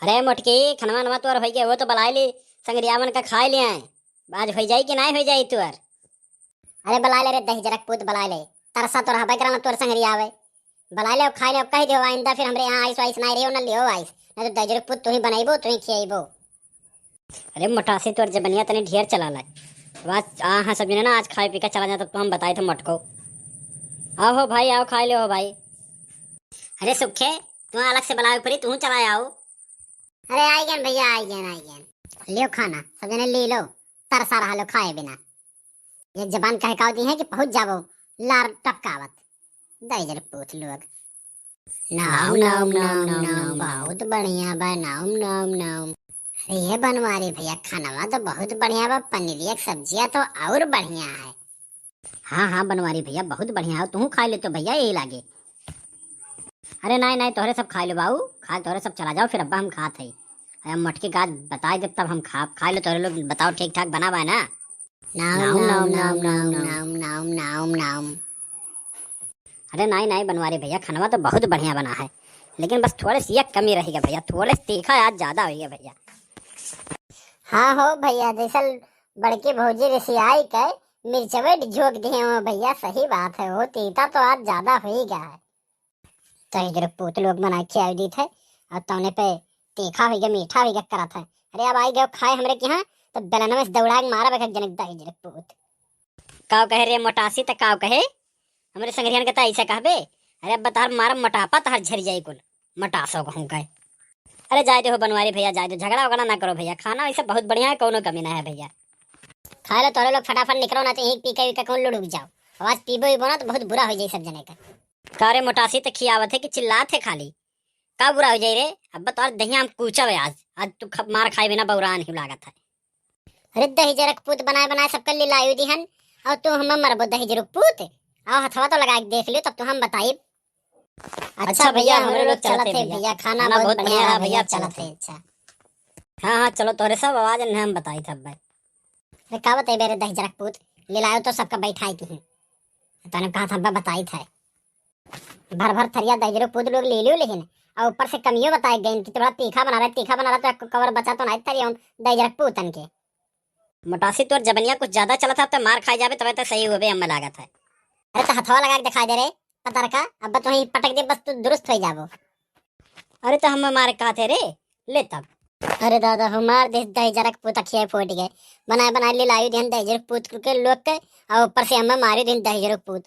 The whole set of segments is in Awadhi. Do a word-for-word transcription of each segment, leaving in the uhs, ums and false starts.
अरे मोटकी, खनवा नवा तोर होइ गए, वो तो बलाइ ले, संगरियावन का खाइ ले आए। आज होइ जाई कि नाहीं होइ जाई तोर? अरे बलाइ ले रे दहिजरक पूत, बलाइ ले। तरसा तो रहबे करना तोर संगरियावे। बलाइ ले, खाइ ले, कहि देउ आइंदा फिर हमरे यहाँ आइस वाइस नाहीं रहियो, न लियो आइस। न तो दहिजरक पूत तुहीं बनइबो, तुहीं खियइबो। अरे मोटासी, तोर जबनिया तनी ढेर चलाला। आज, हाँ, सब जने ना आज खाइ पी के चला जाता, तो हम बताइत है मोटको। आओ हो भाई, आओ खाइ लेओ हो भाई। अरे सुखे, तू अलग से बलावे परी, तू चला आओ। अरे आइ गएन भइया, आइ गएन, आइ गएन। लेओ खाना, सब जने ले लो, तरसा रहा लो खाए बिना। एक जबान कहकाव दी है कि पहुँच जाबो, लार टपकावत। दहिजर पूत लोग। नाम, नाम, नाम, नाम, नाम, बहुत बढ़िया बा, नाम, नाम, नाम। अरे ये बनवारी भइया, खानवा तो बहुत बढ़िया बा, पनीरिया के सब्जिया तो और बढ़िया है। हाँ, हाँ, बनवारी भइया, बहुत बढ़िया है, तुहूँ खाइ ले तो भइया यही लागे। अरे नाहीं, नाहीं, तोहरे सब खाइ लो बाऊ, खा तोहरे सब चला जाओ, फिर अब्बा हम खात है। अरे हम मोटकी का आज बताइ देब तब हम खाब, खाइ लो तोहरे लोग, बताओ ठीक ठाक बना बा ना? नाम, नाम, नाम, नाम, नाम, नाम, नाम, नाम, नाम। अरे नाहीं, नाहीं बनवारी भइया, खनवा तो बहुत बढ़िया बना है, लेकिन बस थोड़े सी एक कमी रहि गए भइया, थोड़े से तीखा आज ज्यादा होइ गए भइया। हाँ हो भइया, जैसे बड़की भौजी रिसियाई के मिर्चवे झोंक दिहे हो भइया, सही बात है, वो तीता तो आज ज्यादा होइ गया है। दहिजर पूत लोग बनाइ खियाइ दीत है, और तौने पे तीखा होइ गया, मीठा होइ गया करत है। अरे अब आइ गयो खाए हमरे के यहाँ, तो बेलनवे से दौड़ाइ के मारब एक एक जने दहिजर पूत। काव कहे रे मोटासी, त काव कहे? हमरे संगरियन के त ऐसे कहबे? अरे अब तोहार मारब मोटापा, तोहार झरि जाई कुल, मोटासो कहूँ कहे। अरे जाइ दे हो बनवारी भइया, जाइ दे, झगड़ा वगड़ा ना करो भइया, खाना वैसे बहुत बढ़िया है, कौनो कमी ना है भइया। खाइ लो तोहरे लोग, फटाफट निकरो, ना तो यहीं पी के, पी के कहूँ लुढ़ुक जाओ। आवाज पीबो वीबो ना तो बहुत बुरा होइ जाई सब जने का। का रे मोटासी, त खियावत है कि चिल्लात है खाली? का बुरा होइ जाई रे? अब तोहर दहिया हम कूचब आज। आज तू ख-, मार खाए बिना बौरान ही लागत है। अरे दहिजरक पूत बनाए बनाए सबके लिलायु दिहन, और तू हमें मरबो दहिजरक पूत? आओ हथवा तो लगाइ के देख लियो, तब तो हम बताइब। अच्छा अच्छा भइया, भइया, हमरे हमरे लोग लोग चलत चलत है है भइया। भइया, खाना खाना बहुत बहुत बढ़िया बढ़िया रहा रहा भइया, भइया, चलत चलत है। है। अच्छा। हाँ, हाँ, चलो तोहरे सब आवाज न हम बताइत है भाई। अरे का बताइबे रे दहिजरक पूत, लिलायो तो सबका बैठाइत ही। तने कहा था अब्बा बताइत है। भर भर थरिया दहिजरक पूत लोग ले लियो लेकिन, और ऊपर से कमियो बताए गए कि थोड़ा तीखा बना रहे, तीखा बना रहे तो एक कवर बचा तो नाहीं थरिया दहिजरक पूतन के। मोटासी तोर जबनिया कुछ ज्यादा चलत है, अब तो मार खाए जाबे तबे तो सही होबे हमें लागत है। अरे तो हथवा लगाइ के दिखाइ दे रे, पतरका, अब तो वहीं पटक दे बस तू दुरुस्त होइ जाबो। अरे तो हम मारे कहत है रे, ले तब। अरे दादा हो, मार दे दहिजरक पूत, अखिया फूट गए। बनाए बनाए लिलायु दिहन दहिजरक पूत के लोग के, और ऊपर से हमें मारी दिहन दहिजरक पूत।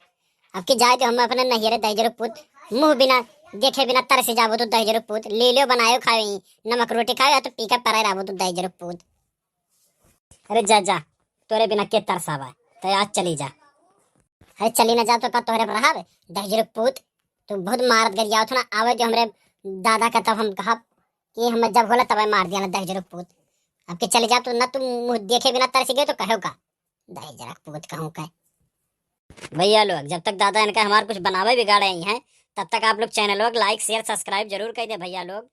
अब की जाइ दे हम अपने नहियरे दहिजरक पूत, मुँह बिना देखे बिना तरस जाबो तू दहिजरक पूत। ले लियो बनायो खाओ ही, नमक रोटी खाओ या तो पी के परे रहबो तू दहिजरक पूत। अरे जा जा, तोरे बिना के तरसावा, तै आज चली जा। अरे चली ना जा तो का तोहरे पर रहब दहिजरक पूत? तू बहुत मारत गरियावत हो ना, आवे जो हमरे दादा का तब हम कहब कि हम जब होला तब मार दिया ना दहिजरक पूत। अब के चले जा तो ना, तुम मुँह देखे बिना तरस गए तो कहो का दहिजरक पूत कहूँ का। भइया लोग, जब तक दादा इनका हमार कुछ बनावे बिगाड़े ही हैं, तब तक आप लोग चैनल को like, share, subscribe जरूर कर दे भइया लोग।